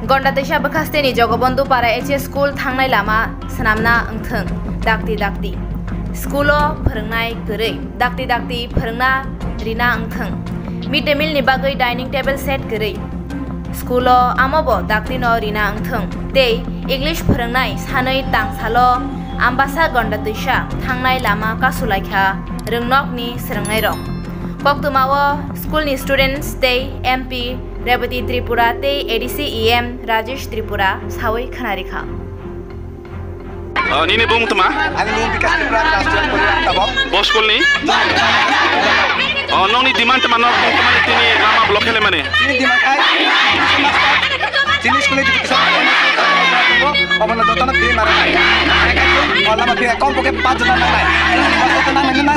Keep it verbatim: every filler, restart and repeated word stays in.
Gonda Twisa bwkhasteni Jogobondhu Para H S School thangnai lama swnamna wngthwng, dakti dakti. School o phwrwngnai kwrwi, dakti dakti phwrwngna rina wngthwng. Mid day meal ni bagwi dining table set kwrwi. School o amo bo dakti no rina wngthwng. Tei English phwrwngnai sanwi tangsalo Ambasa Gonda Twisa thangnai lama kasulaikha rwngnokni swrwngnairok. Koktwmao school ni students tei M P Rebati Tripura tei A D C E M Rajesh Tripura sawi khwnarikha. O, nini bung tuma? Ani bung Bikas Tripura, class twelve pori ang tabok. Bo school ni? O, nokni demand tuma nok bung tuma ni tini lama block hele mani? Tini demand kai. Tini school ni education. Obono jotono free maro. O, lama free, kom poke paanch hajar nangnai.